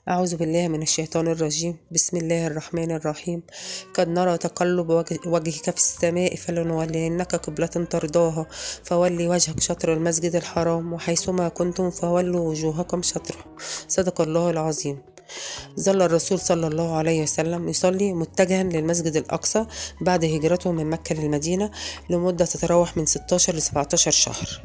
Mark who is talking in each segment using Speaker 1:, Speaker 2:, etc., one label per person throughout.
Speaker 1: أعوذ بالله من الشيطان الرجيم. بسم الله الرحمن الرحيم. قد نرى تقلب وجهك في السماء فلنولينك قبلة ترضاها فولي وجهك شطر المسجد الحرام وحيثما كنتم فولوا وجوهكم شطره. صدق الله العظيم. ظل الرسول صلى الله عليه وسلم يصلي متجها للمسجد الأقصى بعد هجرته من مكة للمدينة لمدة تتراوح من 16 ل 17 شهر.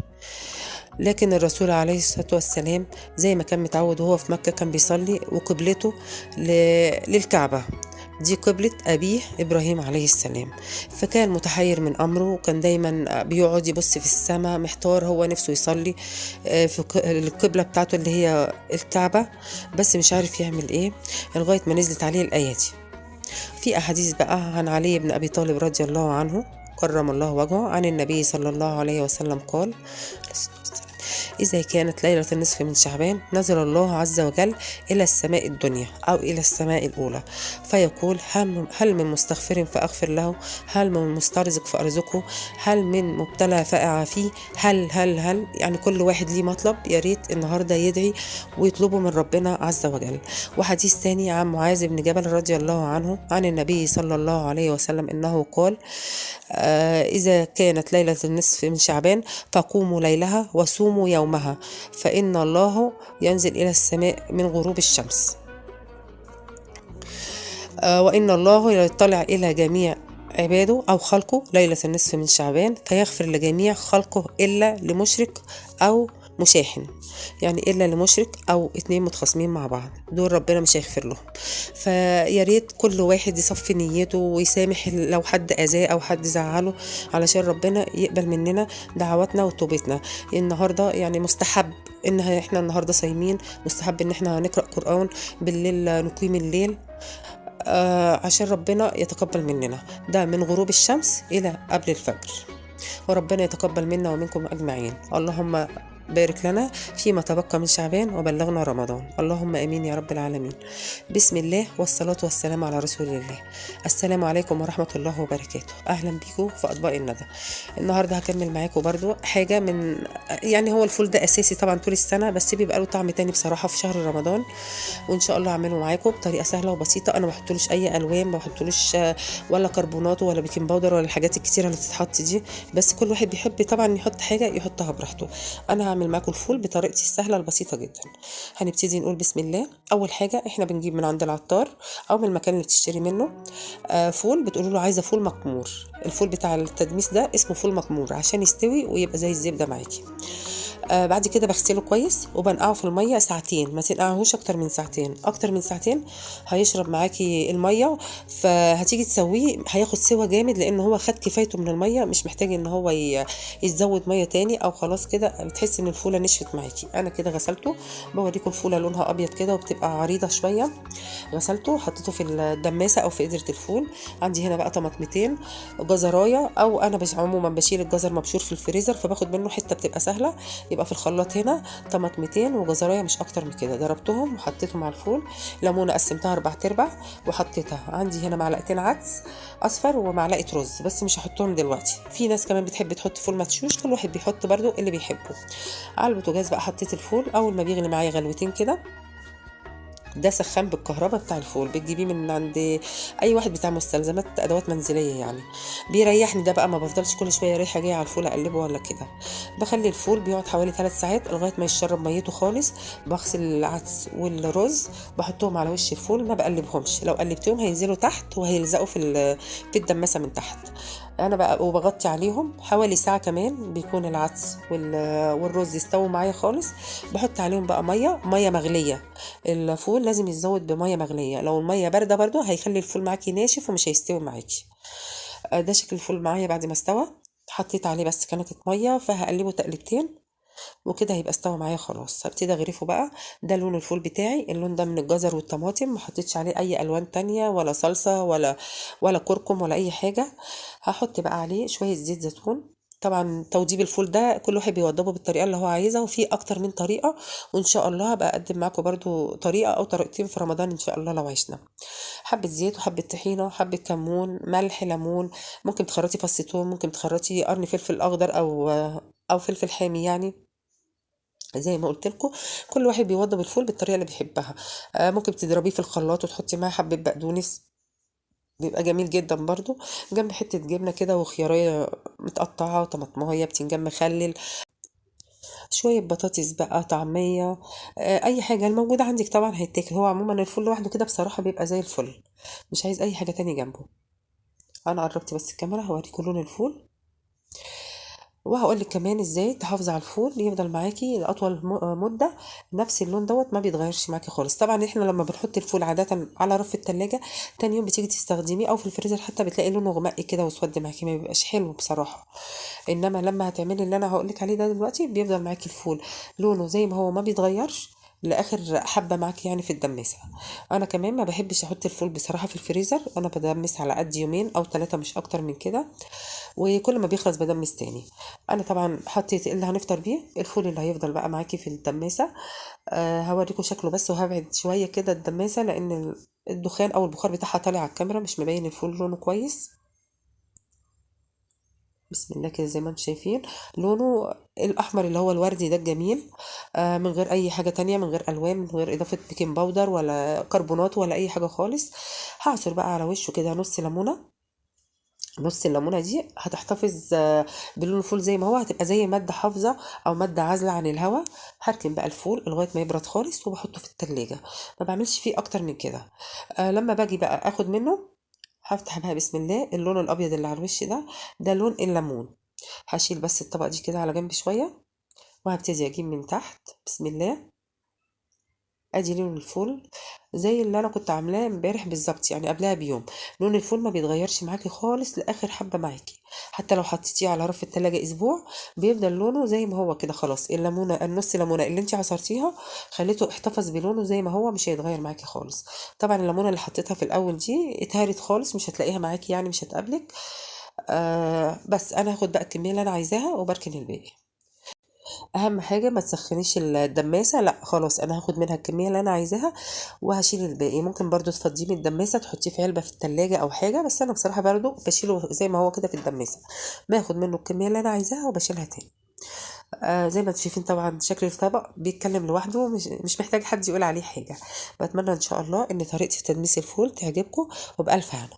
Speaker 1: لكن الرسول عليه الصلاة والسلام زي ما كان متعود وهو في مكة كان بيصلي وقبلته للكعبة، دي قبلة أبيه إبراهيم عليه السلام. فكان متحير من أمره، وكان دايما بيقعد يبص في السماء محتار، هو نفسه يصلي في القبلة بتاعته اللي هي الكعبة، بس مش عارف يعمل إيه لغاية ما نزلت عليه الآية دي. في أحاديث بقى عن علي بن أبي طالب رضي الله عنه كرم الله وجهه عن النبي صلى الله عليه وسلم قال: إذا كانت ليلة النصف من شعبان نزل الله عز وجل إلى السماء الدنيا أو إلى السماء الأولى فيقول: هل من مستغفر فأغفر له، هل من مسترزق فأرزقه، هل من مبتلى فأعافيه، هل هل هل. يعني كل واحد ليه مطلب يا ريت النهارده يدعي ويطلبه من ربنا عز وجل. وحديث تاني عن معاذ بن جبل رضي الله عنه عن النبي صلى الله عليه وسلم إنه قال: إذا كانت ليلة النصف من شعبان فقوموا ليلها وصوموا يومها فإن الله ينزل إلى السماء من غروب الشمس، وإن الله يطلع إلى جميع عباده أو خلقه ليلة النصف من شعبان فيغفر لجميع خلقه إلا لمشرك أو مشاحن، يعني إلا لمشرك أو اتنين متخاصمين مع بعض، دول ربنا مش هيغفر لهم. فيا ريت كل واحد يصفي نيته ويسامح لو حد أذاه أو حد زعله، علشان ربنا يقبل مننا دعواتنا وتوبتنا. النهارده يعني مستحب إن احنا النهارده صايمين، مستحب إن احنا نقرأ قرآن بالليل، نقيم الليل، عشان ربنا يتقبل مننا. ده من غروب الشمس إلى قبل الفجر، وربنا يتقبل منا ومنكم أجمعين. اللهم بارك لنا فيما تبقى من شعبان وبلغنا رمضان، اللهم امين يا رب العالمين. بسم الله والصلاة والسلام على رسول الله. السلام عليكم ورحمة الله وبركاته. اهلا بيكم في اطباق الندى. النهارده هكمل معاكم برضو حاجة من، يعني هو الفول ده اساسي طبعا طول السنة، بس بيبقى له طعم تاني بصراحة في شهر رمضان، وان شاء الله هعمله معاكم بطريقة سهلة وبسيطة. انا ما بحطلوش اي الوان، ما بحطلوش ولا كربونات ولا baking powder ولا الحاجات الكتيرة اللي بتتحط دي، بس كل واحد بيحب طبعا يحط حاجة يحطها براحته. انا هعمل معاكم الفول بطريقتي السهلة البسيطة جدا. هنبتدي نقول بسم الله. اول حاجة احنا بنجيب من عند العطار او من المكان اللي بتشتري منه فول، بتقولوا له عايزه فول مكمور. الفول بتاع التدميس ده اسمه فول مكمور عشان يستوي ويبقى زي الزبدة معاكي. بعد كده بغسله كويس وبنقعه في المية ساعتين، ما تنقعهوش اكتر من ساعتين، اكتر من ساعتين هيشرب معاكي المية، فهتيجي تسويه هياخد سوا جامد، لان هو خد كفايته من المية، مش محتاج ان هو يتزود مية تاني، او خلاص كده بتحسي ان الفوله نشفت معاكي. انا كده غسلته، بوريكم الفوله لونها ابيض كده وبتبقى عريضة شوية. غسلته حطيته في الدماسه او في قدره الفول. عندي هنا بقى طماطمتين، جزرايه، او انا عموما بشيل الجزر مبشور في الفريزر فباخد منه حتة بتبقى سهلة. يبقى في الخلاط هنا طماطمتين وجزرايه مش اكتر من كده، ضربتهم وحطيتهم على الفول. ليمونه قسمتها 4/4 وحطيتها. عندي هنا معلقتين عدس اصفر ومعلقة رز، بس مش هحطهم دلوقتي. في ناس كمان بتحب تحط فول مدشوش، كل واحد بيحط برده اللي بيحبه. على البوتاجاز بقى حطيت الفول، اول ما بيغلي معايا غلوتين كده، ده سخان بالكهرباء بتاع الفول، بتجيبيه من عند اي واحد بتاع مستلزمات ادوات منزلية، يعني بيريحني ده بقى، ما بفضلش كل شوية رايحة جاية على الفول اقلبه ولا كده. بخلي الفول بيقعد حوالي 3 ساعات لغاية ما يشرب ميته خالص. بغسل العدس والرز بحطهم على وش الفول، ما بقلبهمش، لو قلبتهم هينزلوا تحت وهيلزقوا في الدماسه من تحت. انا بقى وبغطي عليهم حوالي ساعة كمان، بيكون العدس والرز استووا معايا خالص. بحط عليهم بقى مية مغليه. الفول لازم يتزود بميه مغليه، لو المية باردة برده هيخلي الفول معاكي ناشف ومش هيستوي معاكي. ده شكل الفول معايا بعد ما استوى. حطيت عليه بس كنكه مية، فهقلبه تقلبتين وكده هيبقى استوى معايا خلاص. هبتدي اغرفه بقى. ده لون الفول بتاعي، اللون ده من الجزر والطماطم، ما حطيتش عليه اي الوان تانية ولا صلصه ولا كركم ولا اي حاجة. هحط بقى عليه شوية زيت زيتون. طبعا توضيب الفول ده كل واحد بيوضبه بالطريقة اللي هو عايزها، وفي اكتر من طريقه، وان شاء الله هبقى اقدم معاكم برده طريقه او طريقتين في رمضان ان شاء الله لو عشنا. حبه زيت وحبه طحينه، حبه كمون، ملح، ليمون، ممكن تخرطي فص ثوم، ممكن تخرطي قرن فلفل اخضر او فلفل حامي يعني. زي ما قلت لكم كل واحد بيوضب الفول بالطريقة اللي بيحبها. ممكن تضربيه في الخلاط وتحطي معاه حبه بقدونس، بيبقى جميل جدا برضو، جنب حتة جبنه كده وخياريه متقطعه وطماطمايه، بتنجان مخلل، شوية بطاطس بقى، طعميه، اي حاجة الموجودة عندك طبعا هيتاكل. هو عموما الفول لوحده كده بصراحة بيبقى زي الفل، مش عايز اي حاجة تاني جنبه. انا قربت بس الكاميرا هوريكم لون الفول، وهقول لك كمان ازاي تحافظي على الفول يفضل معاكي لاطول مده نفس اللون دوت، ما بيتغيرش معاكي خالص. طبعا احنا لما بنحط الفول عادة على رف التلاجة تاني يوم بتيجي تستخدميه او في الفريزر حتى بتلاقي لونه غمقي كده واسود معاكي، ما بيبقاش حلو بصراحة. انما لما هتعملي اللي انا هقول لك عليه ده دلوقتي بيفضل معاكي الفول لونه زي ما هو، ما بيتغيرش لاخر حبه معاكي يعني في الدماسه. انا كمان ما بحبش احط الفول بصراحة في الفريزر، انا بدمس على قد يومين او 3 مش اكتر من كده، وكل ما بيخلص بدمس تاني. انا طبعا حطيت اللي هنفطر بيه الفول اللي هيفضل بقى معاكي في الدماسه. هوريكم شكله بس، وهبعد شوية كده الدماسه لان الدخان او البخار بتاعها طالع على الكاميرا، مش مبين الفول لونه كويس. بسم الله كده زي ما انتم شايفين لونه الاحمر اللي هو الوردي ده الجميل، من غير اي حاجة تانية، من غير الوان، من غير اضافه baking powder ولا كربونات ولا اي حاجة خالص. هعصر بقى على وشه كده نص ليمونه. نص الليمونه دي هتحتفظ بلون الفول زي ما هو، هتبقى زي مادة حافظه او مادة عازله عن الهواء. هركن بقى الفول لغاية ما يبرد خالص وبحطه في التلاجة، ما بعملش فيه اكتر من كده. لما باجي بقى اخد منه هفتح بقى بسم الله اللون الابيض اللي على الوش ده، ده لون الليمون. هشيل بس الطبقة دي كده على جنب شوية، وهبتدي اجيب من تحت بسم الله. ادي لون الفول زي اللي انا كنت عاملاه امبارح بالظبط، يعني قبلها بيوم. لون الفول ما بيتغيرش معاكي خالص لاخر حبه معاكي، حتى لو حطيتيه على رف التلاجة اسبوع بيفضل لونه زي ما هو كده. خلاص الليمونه، النص ليمونه اللي انت عصرتيها خليته احتفظ بلونه زي ما هو، مش هيتغير معاكي خالص. طبعا الليمونه اللي حطيتها في الاول دي اتهرت خالص، مش هتلاقيها معاكي يعني مش هتقابلك. بس انا هاخد بقى الكمية اللي انا عايزاها وبركن الباقي. اهم حاجة ما تسخنيش الدماسه، لا خلاص انا هاخد منها الكمية اللي انا عايزاها وهشيل الباقي. ممكن برضو تفضيه من الدماسه تحطيه في علبة في التلاجة او حاجة، بس انا بصراحة برضو بشيله زي ما هو كده في الدماسه، باخد منه الكمية اللي انا عايزاها وبشيلها تاني. زي ما انتم شايفين طبعا شكل الطبق بيتكلم لوحده، مش محتاج حد يقول عليه حاجة. بتمنى ان شاء الله ان طريقتي في تدميس الفول تعجبكم، وبألف هنا.